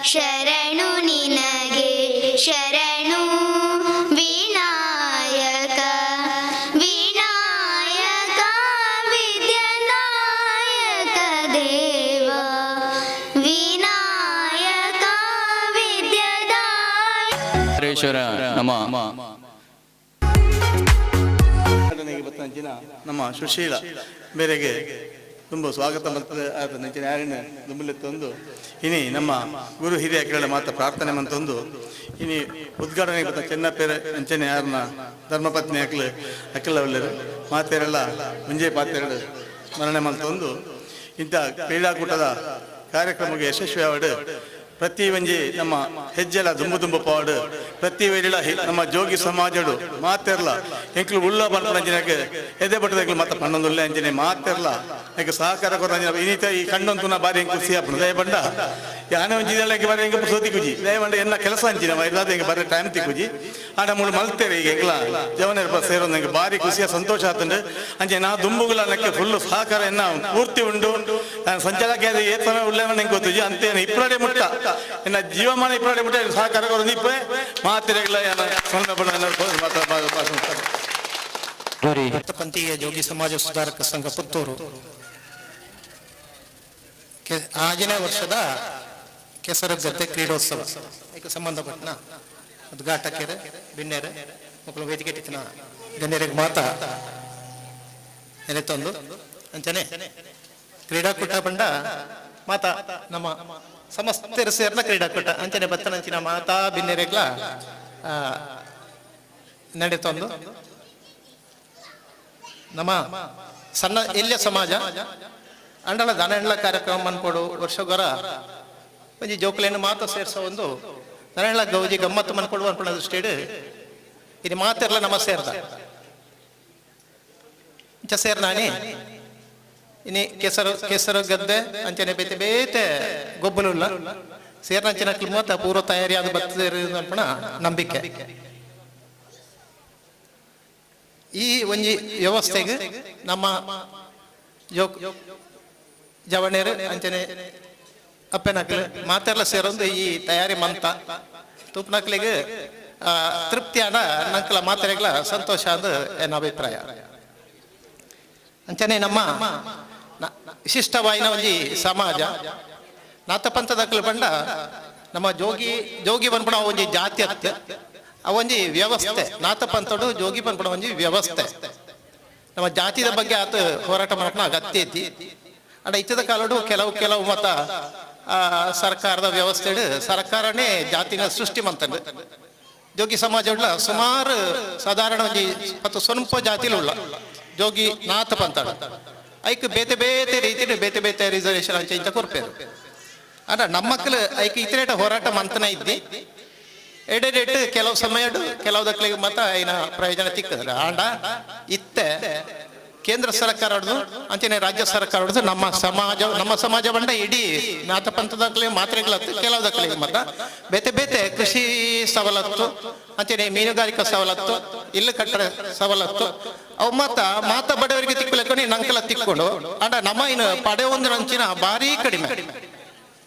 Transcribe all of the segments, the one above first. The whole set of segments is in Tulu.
ಶರಣು ನಿನಗೆ ಶರಣು ವಿನಾಯಕ, ವಿನಾಯಕ ವಿದ್ಯನಾಯಕ ದೇವ, ವಿನಾಯಕ ವಿದ್ಯದಾಯಕ. ಈಶ್ವರ ನಮ್ಮ ಉದ್ಘಾಟನೆಗೆ ಬತ್ತಂಚಿನ ನಮ್ಮ ಸುಶೀಲ ಮೇರೆಗೆ ತುಂಬ ಸ್ವಾಗತ ಮಂತದ ಆತ ನಂಚಿನ ಯಾರಿನ ದುಂಬಲೆತ್ತೊಂದು ಇನಿ ನಮ್ಮ ಗುರು ಹಿರಿಯ ಕೇಳ ಮಾತ ಪ್ರಾರ್ಥನೆ ಮಂತೊಂದು ಇನಿ ಉದ್ಘಾಟನೆಗೆ ಬತ್ತ ಚೆನ್ನಪೇರೆ ಅಂಚನೆ ಯಾರನ್ನ ಧರ್ಮಪತ್ನಿ ಅಕ್ಲು ಅಕ್ಕಲವಲ್ಲರು ಮಾತೇರೆಲ್ಲ ಮುಂಜೆ ಪಾತೆರಡು ಸ್ಮರಣೆ ಮಂತೊಂದು ಇಂಥ ಕ್ರೀಡಾಕೂಟದ ಕಾರ್ಯಕ್ರಮಕ್ಕೆ ಯಶಸ್ವಿ ಆವಡು. ಪ್ರತಿ ಒಂಜಿ ನಮ್ಮ ಹೆಜ್ಜೆಲ ದುಂಬು ದುಂಬು ಪಾಡು. ಪ್ರತಿ ವೇರಿಲ ನಮ್ಮ ಜೋಗಿ ಸಮಾಜಡು ಮಾತೆರ್ಲ ಎಂಕ್ಲು ಉಳ್ಳ ಬರ್ಪಂಚಿನಕ್ಕೆ ಎದೆ ಬಟ್ಟದ ಎಂಕ್ಲು ಮಾತ ಪನ್ನೊಂದುಳ್ಳೆ ಅಂಚಿನೆ ಮಾತೆರ್ಲ ಎಂಕ್ ಸಹಕಾರ ಕೊರಂಜಿನ ಇನ್ನಿತ ಈ ಕಣ್ಣೊಂದು ಬಾರಿ ಎಂಕ್ ಖುಷಿ ಆಪುಂಡು. ದಯಬಂಡ ಯಾನೆ ಒಂಜಿ ಇದೆಲ್ಲ ಎಂಕ್ ಬಾರಿ ಎಂಕ್ ಸೋತಿ ಕುಜಿ. ದಯಬಂಡ ಎನ್ನ ಕೆಲಸ ಅಂಚಿನ ಇಲ್ಲಾದ ಎಂಕ್ ಬಾರಿ ಟೈಮ್ ತಿಕ್ಕುಜಿ. ಆಡ ಮೂಳು ಮಲ್ತೇರೆ. ಈಗ ಎಂಕ್ಲ ಜವನರ ಸೇರೊಂದು ಎಂಕ್ ಬಾರಿ ಖುಷಿಯ ಸಂತೋಷ ಆತುಂಡು. ಅಂಚೆ ನಾ ದುಂಬುಗುಲ ನಕ್ಕೆ ಫುಲ್ ಸಹಕಾರ ಎನ್ನ ಪೂರ್ತಿ ಉಂಡು. ನಾನು ಸಂಚಾಲಕ ಏತ್ ಸಮಯ ಉಳ್ಳೆ ಎಂಕ್ ಗೊತ್ತುಜಿ. ಅಂತೇನು ಇಪ್ರಾಡೆ ಮುಟ್ಟ ಎನ್ನ ಜೀವಮಾನ ಇಪ್ರಾಡೆ ಮುಟ್ಟ ಸಹಕಾರ ಕೊರೊಂದು ಇಪ್ಪೆ ಮಾತೆರೆಗ್ಲ ಎನ್ನ ಸ್ವಂತ ಭಾಷಣ. ಪಂಥೀಯ ಜೋಗಿ ಸಮಾಜ ಸುಧಾರಕ ಸಂಘ ಪುತ್ತೂರು 6ನೇ ವರ್ಷದ ಕೆಸರಗದ್ದೆ ಕ್ರೀಡೋತ್ಸವ ಇದಕ್ಕೆ ಸಂಬಂಧಪಟ್ಟನ ಉದ್ಘಾಟಕರು, ಬಿನ್ನೆರೆ ಮಕ್ಕಳು, ವೇದಿಕೆ ಟಿತ್ತಿನ ಗಣ್ಯರಿಗೆ ಮಾತ ನೆನೆತೊಂದು, ಅಂಚನೆ ಕ್ರೀಡಾಕೂಟ ಬಂಡ ಮಾತ ನಮ್ಮ ಸಮಸ್ತರ ಸೇರ್ನ ಕ್ರೀಡಾಕೂಟ ಅಂಚನೆ ಬತ್ತನಂಚಿನ ಮಾತಾ ಬಿನ್ನೆರೆಗ್ಲ ನಡೆತೊಂದು, ನಮ್ಮ ಸಣ್ಣ ಎಲ್ಯ ಸಮಾಜ ಅಂಡಲ ದನಂಡ್ಲ ಕಾರ್ಯಕ್ರಮ ಮನ್ಪೊಡು. ವರ್ಷಗೊರ ಒಂಜಿ ಜೋಕುಲೆನ್ ಮಾತ ಸೇರ್ಸ ಒಂದು ದನಂಡ್ಲ ಗೌಜಿ ಗಮ್ಮತ್ತು ಮನ್ಪೊಡು ಅನ್ಪುನ ದೃಷ್ಟಿಡ್ ಇದು ಮಾತೆರ್ಲ ನಮ್ಮ ಸೇರ್ದ. ಇಂಚ ಸೇರ್ನಾನಿ ಇನಿ ಕೆಸರು ಕೆಸರು ಗದ್ದೆ ಅಂಚನೆ ಬೇತೆ ಬೇತೆ ಗೊಬ್ಬಲುಲ್ಲ ಸೇರ್ನಂಚಿನ ಮಾತ ಪೂರ್ವ ತಯಾರಿ ಆದ ಬರ್ತದೆ ಅನ್ಪಣ ನಂಬಿಕೆ. ಈ ಒಂಜಿ ವ್ಯವಸ್ಥೆಗೆ ನಮ್ಮ ಜೋಕ್ ಜವಣೇರು ಅಂಚನೆ ಅಪ್ಪನಕ್ಲು ಮಾತೆಲ್ಲ ಸೇರೊಂದು ಈ ತಯಾರಿ ಮಂತ ತೂಪ್ನಕ್ಲಿಗೆ ತೃಪ್ತಿಯಾದ ನಂಕಲ ಮಾತೆರೆಗ್ಲ ಸಂತೋಷ ಅಂದು ಎನ್ನ ಅಭಿಪ್ರಾಯ. ಅಂಚನೆ ನಮ್ಮ ವಿಶಿಷ್ಟವಾಯಿನ ಒಂಜಿ ಸಮಾಜ ನಾಥಪಂಥದಕ್ಲು ಬಂಡ ನಮ್ಮ ಜೋಗಿ ಜೋಗಿ ಬಂದ್ಬಿಡ ಒಂಜಿ ಜಾತಿ ಅತ್ತ, ಅವೊಂಜಿ ವ್ಯವಸ್ಥೆ. ನಾಥಪಂಥಡು ಜೋಗಿ ಪನ್ಪುಣ ಒಂಜಿ ವ್ಯವಸ್ಥೆ. ನಮ್ಮ ಜಾತಿದ ಬಗ್ಗೆ ಆತ ಹೋರಾಟ ಮಾಡಕ್ಕೆ ಅಗತ್ಯ ಐತಿ. ಅಂಡ ಇತ್ತದ ಕಾಲಡು ಕೆಲವು ಕೆಲವು ಮತ ಸರ್ಕಾರದ ವ್ಯವಸ್ಥೆ, ಸರ್ಕಾರನೇ ಜಾತಿನ ಸೃಷ್ಟಿ ಮಂತಂಡು. ಜೋಗಿ ಸಮಾಜ ಉಳ್ಳ ಸುಮಾರು ಸಾಧಾರಣ ಒಂಜಿ 10 ಸ್ವಲ್ಪ ಜಾತಿಲು ಉಳ್ಳ ಜೋಗಿ ನಾಥ ಪಂಥಡು. ಐಕ್ ಬೇತೆ ಬೇತೆ ರೀತಿಡ್ ಬೇತೆ ಬೇತೆ ರಿಸರ್ವೇಶನ್ ಅಂಚ ಇಂಚ ಕೊರ್ಪೇರು. ಅಂಡ ನಮ್ಮಕ್ಲು ಐಕ್ ಇತರೇಟ ಹೋರಾಟ ಮಂತನ ಇದ್ದಿ. ಎಡೆಡೆಟ್ ಕೆಲವು ಸಮಯಡು ಕೆಲವು ದಕ್ಲಿಗೆ ಮತ ಐನ ಪ್ರಯೋಜನ ತಿಕ್ಕದ್ರೆ. ಆಂಡ ಇತ್ತೆ ಕೇಂದ್ರ ಸರ್ಕಾರ ಅಂಚನೆ ರಾಜ್ಯ ಸರ್ಕಾರ ನಮ್ಮ ಸಮಾಜ ನಮ್ಮ ಸಮಾಜ ಬಂಡ ಇಡೀ ನಾಥಪಂಥದಕ್ಲಿ ಮಾತ್ರೆಗಳತ್ತು ಕೆಲವು ದಕ್ಲಿಗೆ ಮತ ಬೇತೆ ಬೇತೆ ಕೃಷಿ ಸವಲತ್ತು, ಅಂಚನೆ ಮೀನುಗಾರಿಕಾ ಸವಲತ್ತು, ಇಲ್ಲು ಕಟ್ಟಡ ಸವಲತ್ತು ಅವು ಮಾತ ಮಾತ ಬಡವರಿಗೆ ತಿಕ್ಕಲೆಕ್ಕ ನಂಕಲ ತಿಕ್ಕೊಂಡು. ಅಂಡ ನಮ್ಮ ಇನ್ನು ಪಡೆ ಒಂದು ಅಂಚಿನ ಭಾರಿ ಕಡಿಮೆ.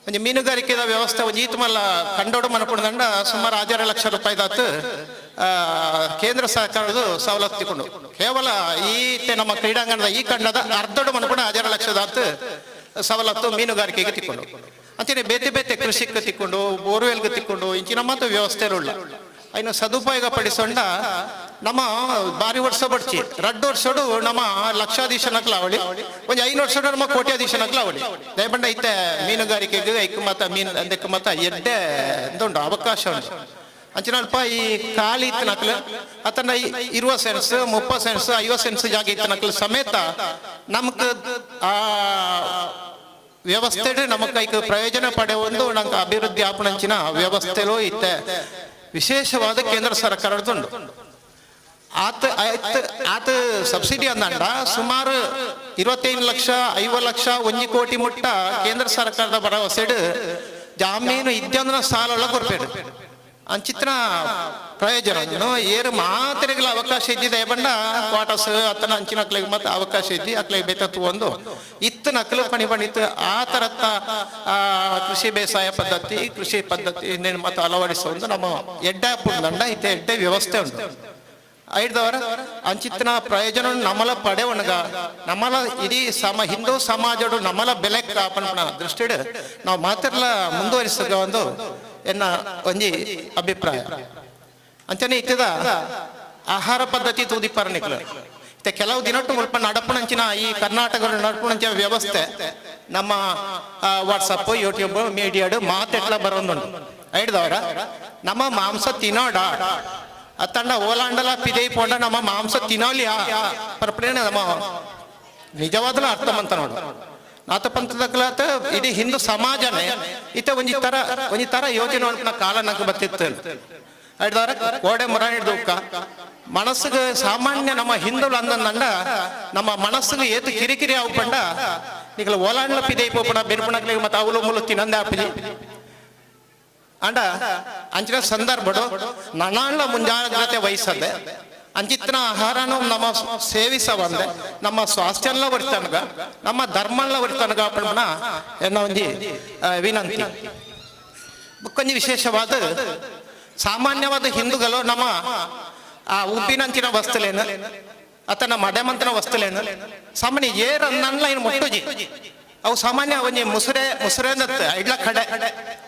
ಒಂಜಿ ಮೀನುಗಾರಿಕೆದ ವ್ಯವಸ್ಥೆ ಒಂಜಿ ಈತ್ ಮಲ್ಲ ಕಂಡೋಡು ಮನಪುಣದಂಡ ಸುಮಾರು 6 ಲಕ್ಷ ರೂಪಾಯಿ ದಾತು ಕೇಂದ್ರ ಸರ್ಕಾರದ ಸವಲತ್ತು ತಿಕ್ಕೊಂಡು. ಕೇವಲ ಈ ನಮ್ಮ ಕ್ರೀಡಾಂಗಣದ ಈ ಕಂಡದ ಅರ್ಧಡು ಮನಪುಣ 6 ಲಕ್ಷದಾತು ಸವಲತ್ತು ಮೀನುಗಾರಿಕೆಗೆ ತಿಕ್ಕೊಂಡು. ಅಂಚನೆ ಬೇತೆ ಬೇತೆ ಕೃಷಿಗೆ ತಿಕ್ಕೊಂಡು, ಬೋರ್ವೆಲ್ಗೆ ತಿಕ್ಕೊಂಡು. ಇಂಚಿನ ಮಾತು ವ್ಯವಸ್ಥೆ ಉಳ್ಳ ಐನ ಸದುಪಯೋಗ ಪಡಿಸೊಂಡ ನಮ್ಮ ಬಾರಿ ವರ್ಷ ಬಡ್ಚಿ. 2 ವರ್ಷಡು ನಮ್ಮ ಲಕ್ಷಾಧೀಶನಕ್ಲ ಅವಳಿ, ಒಂಜಿ 5 ವರ್ಷಡು ನಮ್ಮ ಕೋಟ್ಯಾಧೀಶನಕ್ಲ ಅವಳಿ. ದಯಬಂಡ ಇತ್ತೆ ಮೀನುಗಾರಿಕೆಗೆ ಐಕ್ ಮತ ಮೀನ್ ಅಂದಕ್ಕೆ ಮತ ಎಡ್ಡೆ ಉಂಟು, ಅವಕಾಶ ಉಂಟು. ಅಂಚಿನಲ್ಪ ಈ ಖಾಲಿ ಇತ್ತನಕ್ಲು ಅತನ 20 ಸೆನ್ಸ್, 30 ಸೆನ್ಸ್, 50 ಸೆನ್ಸ್ ಜಾಗ ಇತ್ತನಕ್ಲು ಸಮೇತ ನಮಕ್ ಆ ವ್ಯವಸ್ಥೆ ನಮಕ್ ಐಕ್ ಪ್ರಯೋಜನ ಪಡೆಯೊಂದು ನಂಗೆ ಅಭಿವೃದ್ಧಿ ಆಪಣಂಚಿನ ವ್ಯವಸ್ಥೆಲೂ ಇತ್ತೆ ವಿಶೇಷವಾದ ಕೇಂದ್ರ ಸರ್ಕಾರದುಂಡು. ಆತ ಆಯ್ತು ಆತ ಸಬ್ಸಿಡಿ ಅಂದಂಡ ಸುಮಾರು 25 ಲಕ್ಷ, 50 ಲಕ್ಷ, 1 ಕೋಟಿ ಮುಟ್ಟ ಕೇಂದ್ರ ಸರ್ಕಾರದ ಭರವಸೆಡು ಜಾಮೀನು ಇದ್ದಂದ್ರ ಸಾಲ ಒಳಗೆ ಕೊರ್ಪೇಡು. ಅಂಚಿತ್ರ ಪ್ರಯೋಜನ ಏರು ಮಾತ್ರೆಗಳ ಅವಕಾಶ ಇದ್ದಿದೆ ಬಂಡ ಕ್ವಾಟರ್ಸ್ ಅತ್ತನ ಅಂಚಿನ ಅಕ್ಲೆಗ್ ಮತ್ತೆ ಅವಕಾಶ ಇದ್ದಿ ಅಕ್ಲೆಗ್ ಬೇತತ್ತು ಒಂದು ಇತ್ತು ನಕಲು ಪಣಿ ಪಣಿತ್ತು ಆ ತರತ್ತ ಕೃಷಿ ಬೇಸಾಯ ಪದ್ಧತಿ ಕೃಷಿ ಪದ್ಧತಿ ಮತ್ತೆ ಅಳವಡಿಸೋ ಒಂದು ನಮ್ಮ ಎಡ್ಡೆ ಪುಂದಂಡ ಇತ್ತೆ ಎಡ್ಡೆ ವ್ಯವಸ್ಥೆ ಉಂಟು. ಐಡ್ದವರ ಅಂಚಿತ್ತಿನ ಪ್ರಯೋಜನ ನಮ್ಮಲ ಪಡೆವಣಗ ನಮ್ಮಲ ಇಡೀ ಹಿಂದೂ ಸಮಾಜಡು ನಮ್ಮಲ ಬೆಲೆ ಕಾಪಣ ದೃಷ್ಟಿಡ್ ನಾವು ಮಾತಿರ್ಲ ಮುಂದುವರಿಸಗ ಒಂದು ಎನ್ನ ಒಂಜಿ ಅಭಿಪ್ರಾಯ. ಅಂಚನೆ ಇತ್ತದ ಆಹಾರ ಪದ್ಧತಿ ತೂದಿಪ್ಪರನಿಕ್ಲು ಇತ್ತೆ ಕೆಲವು ದಿನಟ್ಟು ಮುಲ್ಪ ನಡಪುಣಂಚಿನ ಈ ಕರ್ನಾಟಕ ನಡಪುಣಂಚಿನ ವ್ಯವಸ್ಥೆ ನಮ್ಮ ವಾಟ್ಸಪ್ ಯೂಟ್ಯೂಬ್ ಮೀಡಿಯಾಡು ಮಾತೆಟ್ಲ ಬರೋದುಂಟು. ಐಡ್ದವರ ನಮ್ಮ ಮಾಂಸ ತಿನ್ನೋಡ ಅತ್ತಂಡ ಓಲಾಂಡಲ ಪಿದೈ ಪೋಂಡ ನಮ್ಮ ಮಾಂಸ ತಿನ್ನೋಲಿಯಾ ಪರ್ಪಣೆ ನಮ್ಮ ನಿಜವಾದಲ ಅರ್ಥ ಮಂತ ನೋಡು. ನಾಥಪಂಥದ ಕಲಾತ ಇಡೀ ಹಿಂದೂ ಸಮಾಜನೇ ಇತ್ತ ಒಂಜಿ ತರ ಯೋಚನೆ ಮಾಡ್ಕೊಂಡ ಕಾಲ ನಂಗೆ ಬತ್ತಿತ್ತು. ಐಡ್ದವರ ಕೋಡೆ ಮುರ ಹಿಡ್ದು ಮನಸ್ಸಿಗೆ ಸಾಮಾನ್ಯ ನಮ್ಮ ಹಿಂದೂಗಳು ಅಂದಂಡ ನಮ್ಮ ಮನಸ್ಸಿಗೆ ಏತು ಕಿರಿಕಿರಿ ಅವಪಂಡ ನಿಗಲ ಓಲಾಂಡ್ಲ ಪಿದೈ ಪೋಪಣ ಬೆರ್ಪಣಕ್ಲಿಗೆ ಮತ್ತೆ ಅವಲು ಮೂಲು ತಿನ್ನಂದೆ ಆಪುಜಿ. ಅಂಡ ಅಂಚಿನ ಸಂದರ್ಭಡು ನನಾಂಡ ಮುಂಜಾಗ್ರತೆ ವಹಿಸದೆ ಅಂಚಿತ್ತಿನ ಆಹಾರನು ನಮ್ಮ ಸೇವಿಸ ಬಂದೆ ನಮ್ಮ ಸ್ವಾಸ್ಥ್ಯಲ್ಲ ಹೊರ್ತನಗ ನಮ್ಮ ಧರ್ಮಲ್ಲ ಹೊರ್ತನಗ ಪಣ್ಣ ಎನ್ನ ಒಂಜಿ ವಿನಂತಿ. ಬುಕ್ಕೊಂಜಿ ವಿಶೇಷವಾದ ಸಾಮಾನ್ಯವಾದ ಹಿಂದೂಗಳು ನಮ್ಮ ಆ ಉಪ್ಪಿನಂಚಿನ ವಸ್ತುಲೇನು ಅತನ ಮಡೆಮಂತನ ವಸ್ತುಲೇನು ಸಾಮಾನ್ಯ ಏರ್ ಅನ್ನಲ್ಲ ಇನ್ನು ಮುಟ್ಟುಜಿ. ಅವು ಸಾಮಾನ್ಯ ಒಂಜಿ ಮುಸುರೆ ಮುಸುರೆ ಅಂದತ್ತೆ ಇಡ್ಲ ಕಡೆ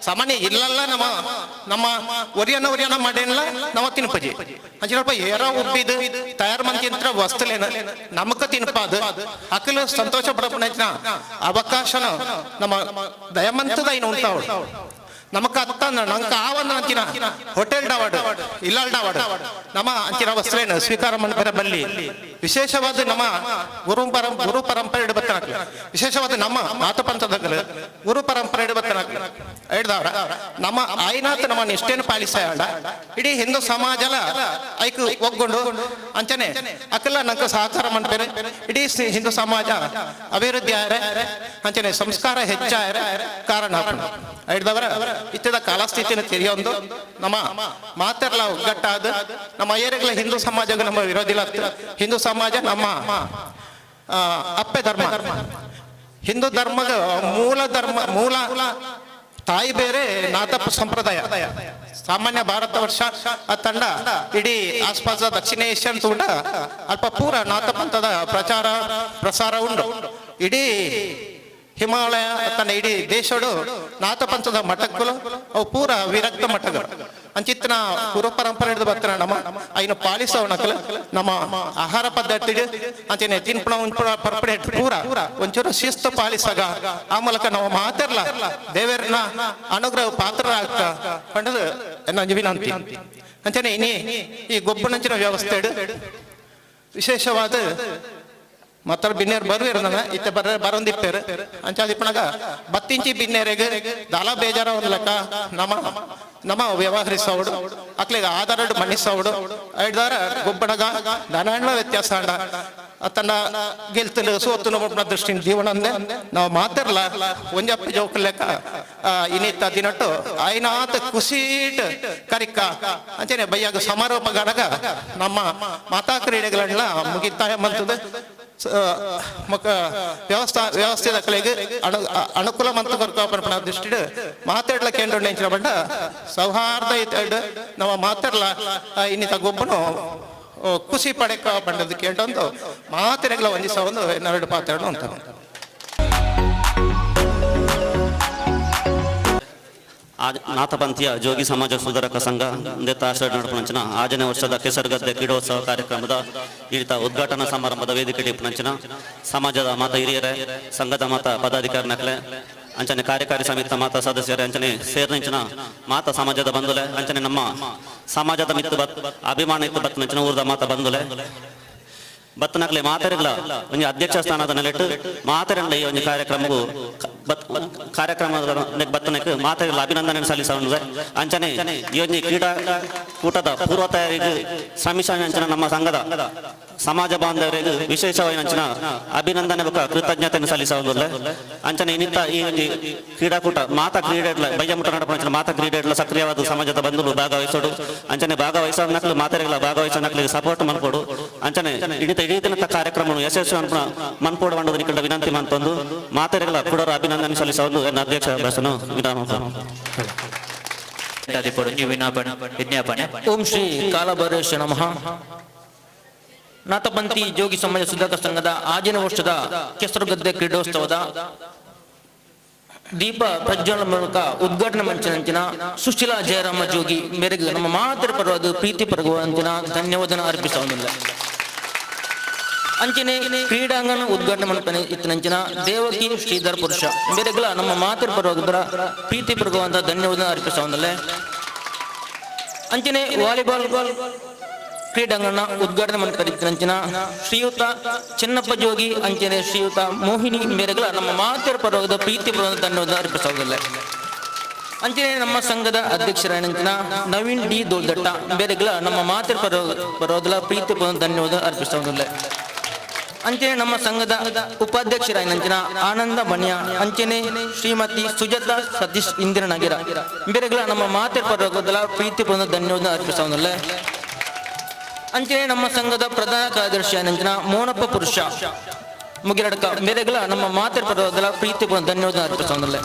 ಸಾಮಾನ್ಯ ಇಲ್ಲಲ್ಲ ನಮ್ಮ ನಮ್ಮ ಒರಿಯನ ಒರಿಯನ ಮಡೆನ್ಲ ನಮ್ಮ ತಿನ್ಪಜಿ. ಅಂಚಿನಲ್ಪ ಏರ ಉಬ್ಬಿದು ತಯಾರು ಮಂತಿಂತ್ರ ವಸ್ತುಲೇನು ನಮಕ ತಿನ್ಪಾದು ಅಕಲು ಸಂತೋಷ ಪಡಪುಣ ಅವಕಾಶನ ನಮ್ಮ ದಯಮಂತದ ಇನ್ನು ಉಂಟಾವಳು. ನಮಕ ಅತ್ತ ನಂಕ ಆವನ್ನ ಅಂಚಿನ ಹೋಟೆಲ್ ಡಾವಡ್ ಇಲ್ಲಲ್ ಡಾವಡ್ ನಮ್ಮ ಅಂಚಿನ ವಸ್ತುಲೇನು ಸ್ವೀಕಾರ ಮಾಡ್ತಾರೆ ಬಲ್ಲಿ. ವಿಶೇಷವಾದ ನಮ್ಮ ಗುರು ಪರಂಪರೆ ಇಡಬತ್ತನಾಕ್ಲೆ ವಿಶೇಷವಾದ ನಮ್ಮ ಮಾತಪಂಥದ ಗುರು ಪರಂಪರೆ ಇಡಬತ್ತನಾಕ್ಲೆ ಹಿಡ್ದವ್ರ ನಮ್ಮ ಆಯ್ನಾಥ ನಮ್ಮ ನಿಷ್ಠೆಯನ್ನು ಪಾಲಿಸಾಯಂಡ ಇಡೀ ಹಿಂದೂ ಸಮಾಜಲ ಐಕ್ ಒಗ್ಗೊಂಡು ಅಂಚನೆ ಅಕಲ ನಂಕ ಸಹಕಾರ ಮಾಡ್ತಾರೆ. ಇಡೀ ಹಿಂದೂ ಸಮಾಜ ಅಭಿವೃದ್ಧಿ ಆಯರೆ ಅಂಚನೆ ಸಂಸ್ಕಾರ ಹೆಚ್ಚಾಯರೆ ಕಾರಣ ಹಿಡ್ದವರ ಇತ್ತದ ಕಾಲಸ್ಥಿತಿನ ತಿಳಿಯೊಂದು ನಮ್ಮ ಮಾತೆರ್ಲ ಒಗ್ಗಟ್ಟಾದ ನಮ್ಮ ಏರಿಗಳ ಹಿಂದೂ ಸಮಾಜ ನಮ್ಮ ವಿರೋಧಿಲ್ಲ. ಹಿಂದೂ ಸಮಾಜ ನಮ್ಮ ಅಪ್ಪೆ ಧರ್ಮ, ಹಿಂದೂ ಧರ್ಮದ ಮೂಲ ಧರ್ಮ ಮೂಲ ತಾಯಿ ಬೇರೆ ನಾಥಪ್ಪ ಸಂಪ್ರದಾಯ. ಸಾಮಾನ್ಯ ಭಾರತ ವರ್ಷ ಆ ತಂಡ ಇಡೀ ಆಸ್ಪಾಸ ದಕ್ಷಿಣ ಏಷ್ಯನ್ ತೂಟ ಅಲ್ಪ ಪೂರ ನಾಥಪಂಥದ ಪ್ರಚಾರ ಪ್ರಸಾರ ಉಂಟು. ಇಡೀ ಹಿಮಾಲಯ ತನ್ನ ಇಡೀ ದೇಶಡು ನಾಥಪಂಥದ ಮಠಕ್ಕಲು ಅವು ಪೂರ ವಿರಕ್ತ ಮಠಗಳು. ಅಂಚಿತ್ತಿನ ಗುರು ಪರಂಪರೆ ಹಿಡಿದು ಬರ್ತಾರ ನಮ್ಮ ಐನು ಪಾಲಿಸೋಣಕಲು ನಮ್ಮ ಆಹಾರ ಪದ್ಧತಿ ಅಂಚನೆ ತಿನ್ಪಣ ಉಂಪಣ ಪರ್ಪಡೆ ಪೂರ ಒಂಚೂರು ಶಿಸ್ತು ಪಾಲಿಸಾಗ ಆ ಮೂಲಕ ನಾವು ಮಾತಿರ್ಲ ದೇವರನ್ನ ಅನುಗ್ರಹ ಪಾತ್ರ ಆಗ್ತ ಪಂಡದು ಎನ್ನ ವಿನಂತಿ. ಅಂಚನೆ ಇನಿ ಈ ಗೊಬ್ಬನಂಚಿನ ವ್ಯವಸ್ಥೆ ವಿಶೇಷವಾದ ಮತ್ತ ಬಿನ್ನೇರು ಬರುವೇರು ನನ್ನ ಇತ್ತೆ ಬರೊಂದಿಪ್ಪೇರು ಅಂಚಾದಿಪ್ಪಣಗ ಬತ್ತಿಂಚಿ ಬಿನ್ನೇರೆಗ್ ದಾಲ ಬೇಜಾರ ಒಂದ್ ಲೆಕ್ಕ ನಮ್ಮ ನಮ್ಮ ವ್ಯವಹರಿಸವಡು ಅಕ್ಲಿಗೆ ಆಧಾರಡ್ ಮನ್ನಿಸವಡು ಐಡ್ದಾರ ಗೊಬ್ಬಣಗ ದನಣ್ಣ ವ್ಯತ್ಯಾಸ ಅಂಡ ತನ್ನ ಗೆಲ್ತಲು ಸೋತು ಒಬ್ಬನ ದೃಷ್ಟಿ ಜೀವನ ಅಂದೆ ನಾವು ಮಾತಿರ್ಲ ಒಂಜಪ್ಪ ಜೋಕ್ ಲೆಕ್ಕ ಇನ್ನಿತ್ತ ದಿನಟ್ಟು ಐನಾತ ಕುಸೀಟ್ ಕರಿಕ ಅಂಚನೆ ಬಯ್ಯಾಗ ಸಮಾರೋಪ ಗಣಗ ನಮ್ಮ ಮಾತಾ ಕ್ರೀಡೆಗಳನ್ನ ಮುಗಿತಾಯ ಮಂತದ ಮಕ್ಕ ವ್ಯವಸ್ಥೆದ ಕಲೆಗೆ ಅನುಕೂಲ ಮಂತ ಕೊರ್ಕ ದೃಷ್ಟಿಡ್ ಮಾತಾಡ್ಲ ಕೇಂದ್ರ ನೆಂಚಿನ ಬಂಡ ಸೌಹಾರ್ದ ಇತ್ತು ನಮ್ಮ ಮಾತಾಡ್ಲ ಇನ್ನಿತ ಗೊಬ್ಬನು ಖುಷಿ ಪಡೆಕ ಬಂಡದ ಕೇಂಡೊಂದು ಮಾತೆರೆಗಳ ಒಂಜಿಸ ಒಂದು ಎರಡು ಪಾತ್ರ ಅಂತ. ನಾಥಪಂಥೀಯ ಜೋಗಿ ಸಮಾಜ ಸುಧಾರಕ ಸಂಘ ನಡಪುಣಂಚಿನ ಆಜನೇ ವರ್ಷದ ಕೆಸರುಗದ್ದೆ ಕ್ರೀಡೋತ್ಸವ ಕಾರ್ಯಕ್ರಮದ ಈತ ಉದ್ಘಾಟನಾ ಸಮಾರಂಭದ ವೇದಿಕೆ ಡಿಪ್ಪುನಂಚಿನ ಸಮಾಜದ ಮಾತ ಹಿರಿಯರೇ, ಸಂಘದ ಮಾತ ಪದಾಧಿಕಾರಿ ನಕಲೆ, ಅಂಚನೆ ಕಾರ್ಯಕಾರಿ ಸಮಿತಿ ಮಾತಾ ಸದಸ್ಯರೇ, ಅಂಚನೆ ಸೇರ್ನಂಚಿನ ಮಾತ ಸಮಾಜದ ಬಂಧುಲೆ, ಅಂಚನೆ ನಮ್ಮ ಸಮಾಜದ ಮಿತ್ತು ಬತ್ ಅಭಿಮಾನ ಇತ್ತು ಬತ್ತನಂಚಿನ ಊರದ ಮಾತ ಬಂಧುಲೆ ಬತ್ತನಕ್ಲೆ ಮಾತೆರೆಗ್ಲ ಒಂಜಿ ಅಧ್ಯಕ್ಷ ಸ್ಥಾನದ ನೆಲೆಟ್ಟು ಮಾತೆರೆಂಡ ಈ ಒಂಜಿ ಕಾರ್ಯಕ್ರಮವು ಕಾರ್ಯಕ್ರಮದ ಬತ್ತನಕ್ಕೆ ಮಾತೆರೆಗ್ಲ ಅಭಿನಂದನೆ ಸಲ್ಲಿಸುವ ಅಂಚನೆ ಈ ಒಂಜಿ ಕ್ರೀಡಾ ಕೂಟದ ಪೂರ್ವ ತಯಾರಿಗೆ ಶ್ರಮಿಸ ಅಂಚನೆ ನಮ್ಮ ಸಂಘದ ಸಮಾಜ ಬಾಂಧವರಿಗೆ ವಿಶೇಷವಾಯಿನಂಚಿನ ಅಭಿನಂದನೆ ಬೊಕ್ಕ ಕೃತಜ್ಞತೆಯನ್ನು ಸಲ್ಲಿಸವುದಿಲ್ಲ. ಅಂಚನೆ ಇನ್ನಿತ್ತ ಈ ಒಂಜಿ ಕ್ರೀಡಾಕೂಟ ಮಾತ ಕ್ರೀಡೆಡ್ಲ ಬಯ್ಯಮುಟ್ಟ ನಡಪುನಂಚಿನ ಮಾತ ಕ್ರೀಡೆಡ್ಲ ಸಕ್ರಿಯವಾದ ಸಮಾಜದ ಬಂಧುಲು ಭಾಗವಹಿಸೋಡು. ಅಂಚನೆ ಭಾಗವಹಿಸೋ ನಕ್ಲು ಮಾತೆರೆಗಳ ಭಾಗವಹಿಸೋ ನಕ್ಲಿಗೆ ಸಪೋರ್ಟ್ ಮನ್ಪೊಡು. ಅಂಚನೆ ಇಡಿತ ಇಡೀ ದಿನದ ಕಾರ್ಯಕ್ರಮ ಯಶಸ್ವಿ ಅನ್ಪುನ ಮನ್ಪೋಡು ಮಂಡದ ನಿಕಲ್ಡ ವಿನಂತಿ ಮಂತೊಂದು ಮಾತೆರೆಗಳ ಕುಡರ ಅಭಿನಂದನೆ ಸಲ್ಲಿಸೋದು ಎನ್ನ ಅಧ್ಯಕ್ಷ ಭಾಷಣ ವಿರಾಮ. ವಿಜ್ಞಾಪನೆ. ಓಂ ಶ್ರೀ ಕಾಲಭೈರೇಶ ನಮಃ. ನಾಥಪಂಥಿ ಜೋಗಿ ಸಮಾಜ ಸುಧಾರಕ ಸಂಘದ ಆಜನ ವರ್ಷದ ಕೆಸರುಗದ್ದೆ ಕ್ರೀಡೋತ್ಸವದ ದೀಪ ಪ್ರಜ್ವಲನ ಮೂಲಕ ಉದ್ಘಾಟನೆ ಮಂಚಿನಂಚಿನ ಸುಶೀಲಾ ಜಯರಾಮ ಜೋಗಿ ಮೇರೆಗೆ ನಮ್ಮ ಮಾತೃ ಪರವಾದ ಪ್ರೀತಿ ಪರಗುವಂಚಿನ ಧನ್ಯವಾದನ ಅರ್ಪಿಸುವುದಿಲ್ಲ. ಅಂಚನೆ ಕ್ರೀಡಾಂಗಣ ಉದ್ಘಾಟನೆ ಮಂಟಪ ಇತ್ತಿನಂಚಿನ ದೇವಕಿ ಶ್ರೀಧರ್ ಪುರುಷ ಮೇರೆಗಳ ನಮ್ಮ ಮಾತೃ ಪರವಾದ ಪ್ರೀತಿ ಪರಗುವಂತ ಧನ್ಯವಾದ ಅರ್ಪಿಸುವುದಿಲ್ಲ. ಅಂಚನೆ ವಾಲಿಬಾಲ್ ಕ್ರೀಡಾಂಗಣ ಉದ್ಘಾಟನೆ ಮಂಟಪದ ಶ್ರೀಯುತ ಚೆನ್ನಪ್ಪ ಜೋಗಿ ಅಂಚನೆ ಶ್ರೀಯುತ ಮೋಹಿನಿ ಮೇರೆಗಳ ನಮ್ಮ ಮಾತರ ಪರವಾದ ಪ್ರೀತಿ ಪರವಾದ ಧನ್ಯವಾದ ಅರ್ಪಿಸುವುದಿಲ್ಲ. ಅಂಚನೆ ನಮ್ಮ ಸಂಘದ ಅಧ್ಯಕ್ಷರಾದಂಚಿನ ನವೀನ್ ಡಿ ದೋಲ್ದಟ್ಟ ಬೇರೆಗಳ ನಮ್ಮ ಮಾತೃ ಪರವಾದ ಪ್ರೀತಿ ಪರವಾದ ಧನ್ಯವಾದ ಅರ್ಪಿಸುವುದಿಲ್ಲ. ಅಂಚನೆ ನಮ್ಮ ಸಂಘದ ಉಪಾಧ್ಯಕ್ಷರಾದಂಚಿನ ಆನಂದ ಬನ್ಯ ಅಂಚನೆ ಶ್ರೀಮತಿ ಸುಜಾತ ಸತೀಶ್ ಇಂದಿರನಗರ ಬೇರೆಗಳ ನಮ್ಮ ಮಾತೃ ಪರವಾದ ಪ್ರೀತಿ ಪರವಾದ ಧನ್ಯವಾದ ಅರ್ಪಿಸುವುದಿಲ್ಲ. ಅಂಚನೆ ನಮ್ಮ ಸಂಘದ ಪ್ರಧಾನ ಕಾರ್ಯದರ್ಶಿ ಅಂಚಿನ ಮೋನಪ್ಪ ಪುರುಷ ಮುಗಿರಡ್ಕ ಮೇರೆಗಳ ನಮ್ಮ ಮಾತೃ ಪರವಾದ ಪ್ರೀತಿ ಧನ್ಯವಾದ ಅರ್ಪಿಸುವುದಿಲ್ಲ.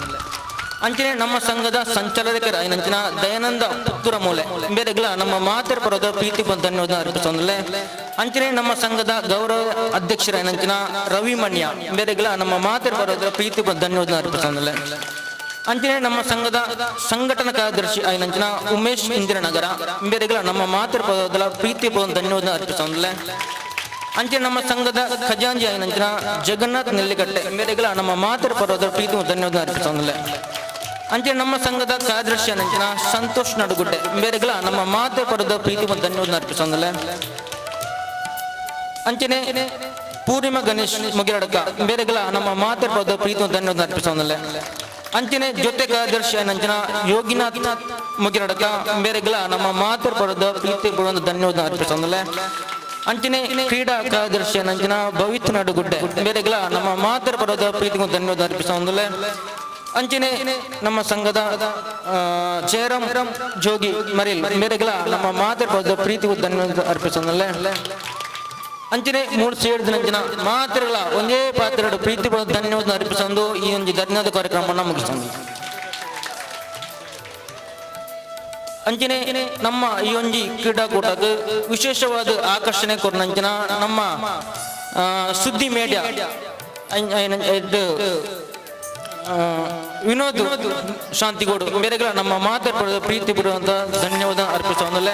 ಅಂಚನೆ ನಮ್ಮ ಸಂಘದ ಸಂಚಾಲಕರ ಅಂಚಿನ ದಯಾನಂದ ಪುತ್ತೂರ ಮೂಲೆ ಮೇರೆಗಳ ನಮ್ಮ ಮಾತೃ ಪರವಾದ ಪ್ರೀತಿ ಧನ್ಯವಾದ ಅರ್ಪಿಸುವುದಿಲ್ಲ. ಅಂಚನೆ ನಮ್ಮ ಸಂಘದ ಗೌರವ ಅಧ್ಯಕ್ಷರ ಅಂಚಿನ ರವಿ ಮಣ್ಯ ಮೇರೆಗಳ ನಮ್ಮ ಮಾತೃ ಪರವಾದ ಪ್ರೀತಿ ಧನ್ಯವಾದ ಅರ್ಪಿಸುವುದಿಲ್ಲ. ಅಂಚನೆ ನಮ್ಮ ಸಂಘದ ಸಂಘಟನಾ ಕಾರ್ಯದರ್ಶಿ ಐನಂಚಿನ ಉಮೇಶ್ ಇಂದಿರಾನಗರ ಮೇರೆಗಳ ನಮ್ಮ ಮಾತೃ ಪರವಾದ ಪ್ರೀತಿ ಧನ್ಯವಾದ ಅರ್ಪಿಸುವುದಿಲ್ಲ. ಅಂಚನೆ ನಮ್ಮ ಸಂಘದ ಖಜಾಂಜಿ ಐನಂಚಿನ ಜಗನ್ನಾಥ್ ನೆಲ್ಲಿಕಟ್ಟೆ ಮೇರೆಗಳ ನಮ್ಮ ಮಾತೃ ಪರವಾದ ಪ್ರೀತಿ ಧನ್ಯವಾದ ಅರ್ಪಿಸುವುದಿಲ್ಲ. ಅಂಚನೆ ನಮ್ಮ ಸಂಘದ ಕಾರ್ಯದರ್ಶಿ ನಂಚಿನ ಸಂತೋಷ್ ನಡುಗುಡ್ಡೆ ಮೇರೆಗಳ ನಮ್ಮ ಮಾತೃ ಪರದ ಪ್ರೀತಿ ಧನ್ಯವಾದ ಅರ್ಪಿಸುವುದಿಲ್ಲ. ಅಂಚನೆ ಪೂರ್ಣಿಮಾ ಗಣೇಶ್ ಮುಗಿರಡ್ಕ ಮೇರೆಗಳ ನಮ್ಮ ಮಾತೃ ಪರದ ಪ್ರೀತಿ ಧನ್ಯವಾದ ಅರ್ಪಿಸುವುದಿಲ್ಲ. ಅಂಚನೆ ಜೊತೆ ಕಾರ್ಯದರ್ಶಿ ನಂಚಿನ ಯೋಗಿನಾಥ್ ಮುಗಿರಡ್ಕ ಮೇರೆಗಳ ನಮ್ಮ ಮಾತೃ ಪರದ ಪ್ರೀತಿ ಪರದ ಧನ್ಯವಾದ ಅರ್ಪಿಸುವುದಿಲ್ಲ. ಅಂಚನೆ ಕ್ರೀಡಾ ಕಾರ್ಯದರ್ಶಿ ನಂಚಿನ ಭವಿತ್ ನಡುಗುಡ್ಡೆ ಮೇರೆಗಳ ನಮ್ಮ ಮಾತೃ ಪರದ ಪ್ರೀತಿ ಧನ್ಯವಾದ ಅರ್ಪಿಸುವುದಿಲ್ಲ. ಅಂಚನೆ ನಮ್ಮ ಸಂಘದ ಜಯರಾಮ್ ಜೋಗಿ ಮರಿಲ್ ಮೇರೆಗಳ ನಮ್ಮ ಮಾತೃ ಪರದ ಪ್ರೀತಿ ಧನ್ಯವಾದ ಅರ್ಪಿಸುವುದಿಲ್ಲ. ಅಂಚನೆ ಮೂರು ಸೇರಿದ ನಂಚಿನ ಮಾತೃಗಳ ಒಂದೇ ಪಾತ್ರ ಪ್ರೀತಿ ಧನ್ಯವಾದ ಅರ್ಪಿಸೊಂದು ಈ ಒಂದು ಧನ್ಯವಾದ ಕಾರ್ಯಕ್ರಮವನ್ನು ಮುಗಿಸೋದು. ಅಂಚನೆ ನಮ್ಮ ಈ ಒಂಜಿ ಕ್ರೀಡಾಕೂಟಕ್ಕೆ ವಿಶೇಷವಾದ ಆಕರ್ಷಣೆ ಕೊರನಂಚಿನ ನಮ್ಮ ಸುದ್ದಿ ಮೀಡಿಯಾ ಇದು ವಿನೋದ್ ಶಾಂತಿಗೋಡು ಬೇರೆಗಳ ನಮ್ಮ ಮಾತೃ ಪ್ರೀತಿ ಬಿಡುವಂತ ಧನ್ಯವಾದ ಅರ್ಪಿಸುವುದಿಲ್ಲ.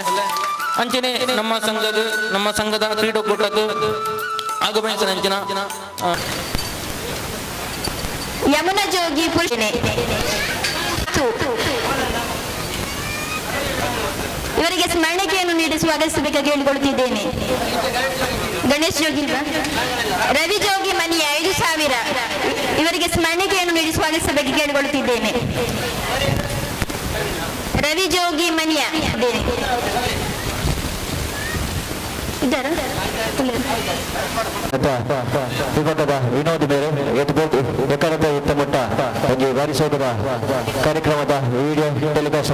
ಅಂಚನೆ ನಮ್ಮ ಸಂಘದ ಕ್ರೀಡಾಕೂಟಕ್ಕೆ ಆಗಮಿಸಿದ ಅಂಚಿನ ಯಮುನ ಜೋಗಿ ಪುರುಷನೆ ಇವರಿಗೆ ಸ್ಮರಣಿಕೆಯನ್ನು ನೀಡಿ ಸ್ವಾಗತಿಸಬೇಕಾಗಿ ಹೇಳಿಕೊಳ್ಳುತ್ತಿದ್ದೇನೆ. ಗಣೇಶ್ ಜೋಗಿ ಇಲ್ವಾ? ರವಿ ಜೋಗಿ ಮನಿಯ 5000 ಇವರಿಗೆ ಸ್ಮರಣಿಕೆಯನ್ನು ನೀಡಿ ಸ್ವಾಗತಿಸಬೇಕಾಗಿ ಕೇಳಿಕೊಳ್ಳುತ್ತಿದ್ದೇನೆ. ರವಿ ಜೋಗಿ ಮನಿಯ ಇದ್ದಾರಾ? ವಿಭಾಗದ ವಿನೋದ್ ಬೇರೆ ಎಕರದ ಇತ್ತಮುಟ್ಟ ಒಂಜಿ ಬಾರಿ ಸೋದರ ಕಾರ್ಯಕ್ರಮದ ವಿಡಿಯೋ ಟೆಲಿಕಾಸ್ಟ್.